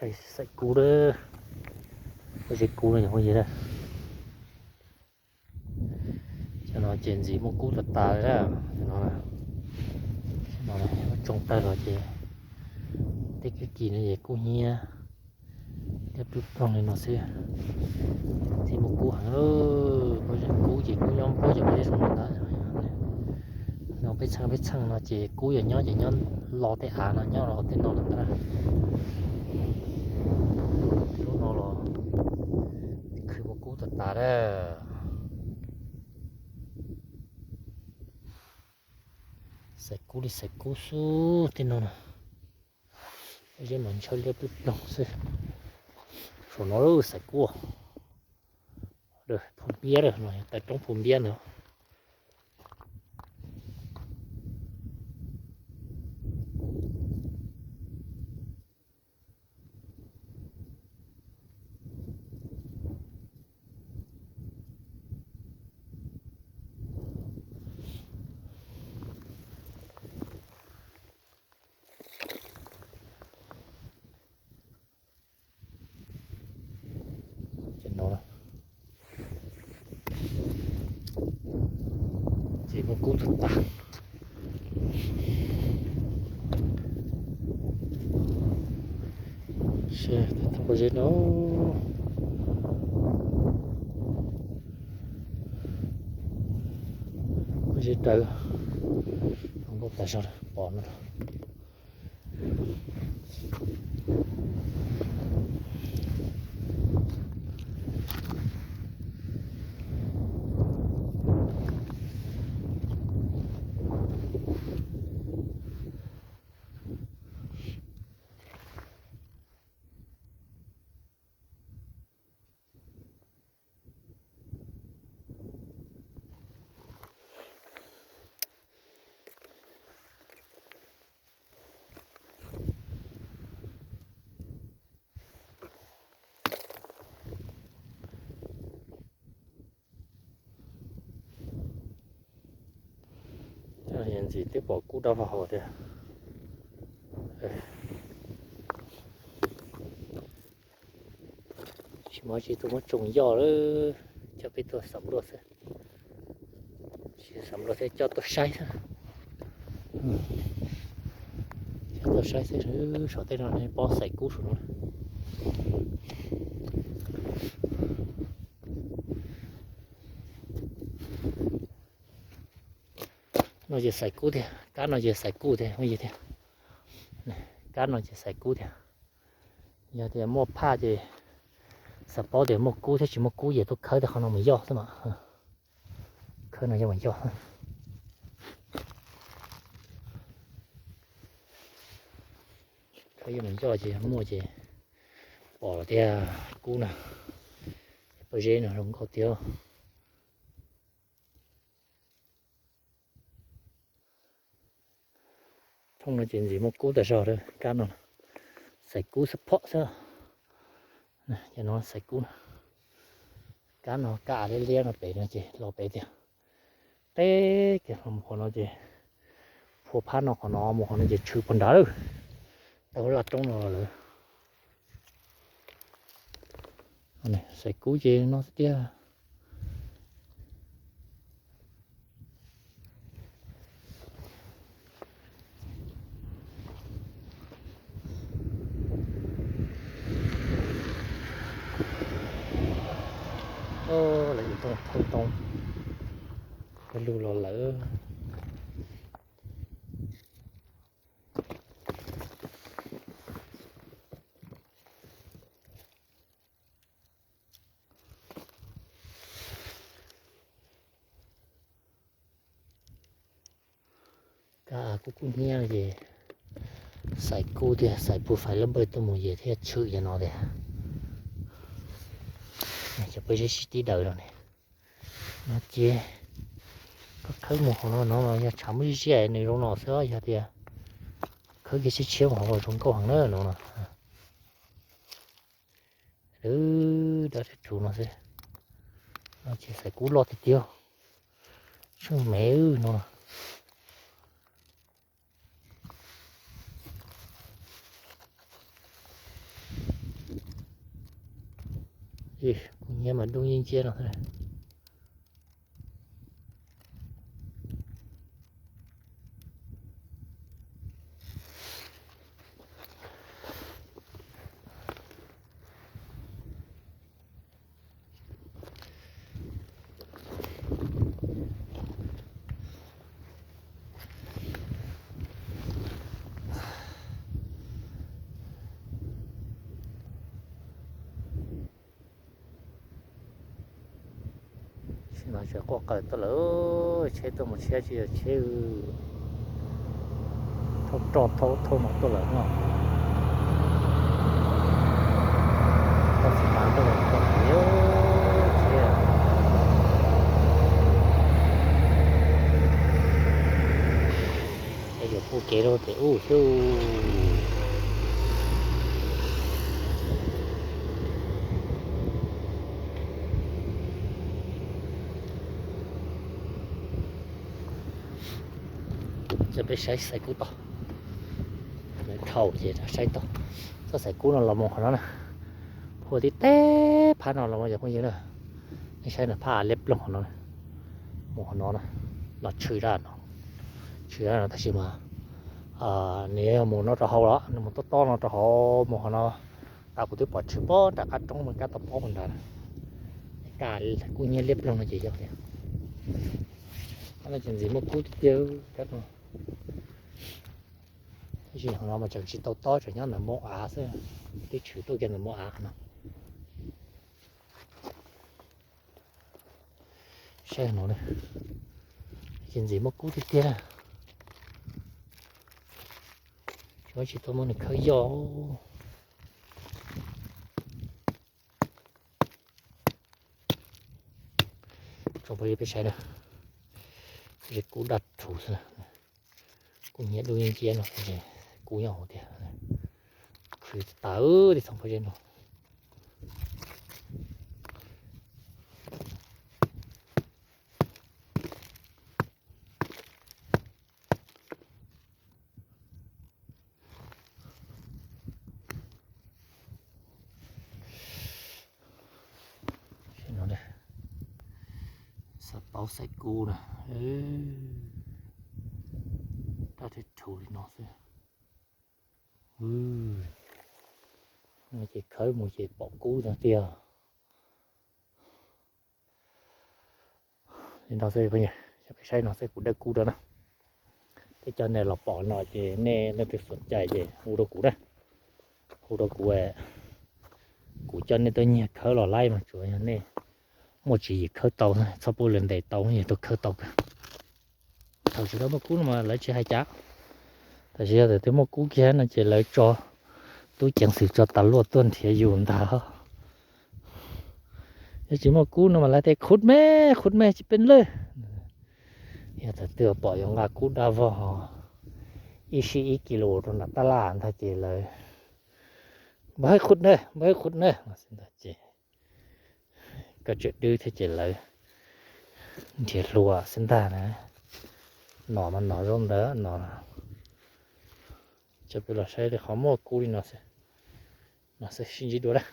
Xaim kub lawm, pob zeb kub no yog pob zeb lawm. Cov no ces ntxim muaj kub tas tas li na. Cov no, cov no tsoo tawg los ces tej kwj kis no ces kub hnyiab, liab ploog li no xwb. Ntxim muaj kub heev lawm, pob zeb kub ces kub nyob npuab cov pob zeb zoo no ntag. No peb txheej peb txheej no ces kub yog nyob ces nyob los tej av no nyob los tej no lawm ntag. Lub no los khwv muaj kub tas tas lawm. Xaim kub li xaim kub xwb tej no na. Zeb mas ntshaw liab ploog xwb. Saum no xaim kub, phu npiab lawm no, taw roob phu npiab ntawd. Ces no ces muaj kub tag tas. Pob zeb no, pob zeb raws zoo nkauj tas zog pom no. Ntxim twb pom kub dab vag hauv tiag. Tsis muaj tsis tuaj muab tsoo yoj lawm, coj peb tuaj xam luaj xwb. Tsis xam luaj thiab, coj tuaj saib xwb. Coj tuaj saib xwb, saum tej no pob xaim kub saum no. No ces xaim kub tiag, kab no ces xaim kub tiag, tiag. Kab no ces xaim kub tiag. Yog tias muaj phaj ces xav paub tias muaj kub thiab tsis muaj kub ces tuaj khawb tej qhov no mus yoj xwb mas. Khawb no yog mus yoj. Khawb yog mus yoj ces muaj ces pom tiag kub na. Pob zeb no zoo nkauj tiag. Thooj no ces ntxim muaj kub tas zog, kab no xaim kub xab phom xwb. Ces no xaim kub, kab no kab av liab liab no pem no ces los pem tiag. Teb kiag los mus qhov no ces phua phab no qhov no mus qhov no ces tshwm puag nrad lawm. Tau laj roob no lawm. Xaim kub ces no xwb tiag. Lawv yus tooj thawb toob, peb lug los lawm. Kab av kub kub hnyiab ces xaim kub tiag, xaim puag fais lab npawj tuaj mus yem thiab tshwm yam no tiag. Cov pob zeb sib tib daws no ne. No ces koj khawb mus qhov no no mas yog tshav muaj zib ziaj nws zoo no xwb, yog tias khawb kiag tshiab tshiab mus qhov no zoo nkauj heev na no. Lwm dab teb rhuv no xwb. No ces xaim kub loj tiag tiag, tsheej me no. Kuv nyiam mas dub nciab nciab no. Tsis mas tseem quaj qawm tuaj lawm, tsheb tuaj mus tsheb tsis yog tsheb, thauj roj thauj thauj no tuaj lawm no. Thauj tsis mas tuaj lawm, tsheb. Es yuav pub kev rau pem ub xwb. Ces peb saib xaiv kub tod, lawv dhau ces saib tod. Txoj xaiv kub no los mus qhov no na, puag tib teb phab no los mus cov phooj ywg na. Nej saib no phab liab ploog qhov no, mus qhov no na, los tshwm zaj no, tshwm zaj no tab sis mas nws yog mus no rau hauv los nws mus tob tob no rau hauv mus qhov no. Tau kuv twb pom tshwm pob nram qab roob mus kab tau pob mus nrad. Kaj kub hnyiab liab ploog no ces yog tiag. Qhov no ces ntxim muaj kub tiag tiag kab no. Tab sis qhov no mas tseem tsis tau tob, tseem nyob ntawm npoo av xwb, twb tshwm tuaj kiag ntawm npoo av no. Saib no, ces ntxim muaj kub tiag tiag. Tsis tau muab nws khawb yoj. Tso peb saib na, kub daj rhuv xwb. Kub hnyiab dub nciab no, kub nyob hauv tiag. Khwv tas li txhob phob zeb no. Xav paub xaiv kub na, daj rhuv li no xwb. Ces khawb mus ces pom kub no tiag. Li no xwb, peb saib no xwb kuv dawb kub rau na. Peb cov nej los pom no ces nej leej twg xom cai ces hu rau kuv na, hu rau kuv, kuv coj nej tuaj nyiag khawb los laib mas tsuas yog nej muaj tswv yim khawb tau, txhob pub lawv ntes tau, yog tuaj khawb tau kawg. Thaum tsis tau muaj kub no mas lawv tsis hais cas, tab sis yog tias twb muaj kub kiag no ces lawv tso tub ceev xwm tso tas luaj tuaj nrhiav yus ntag. Yog tsis muaj kub no mas lawv tias khub me, khub me tsis peb lawj. Yog thaum twg pom yuav nqa kub daj vog ib sij ib kis lus rau nram tab laj ntag ces lawv npawg khub na, npawg khub na no xwb ntag ces koj tseem dwb thiab ces lawv nrhiav hluas xwb ntag na. Nom mas nom zoo ntawd no. Coj peb los saib qhov muaj kub li no xwb, no xwb sib ntsib dua na.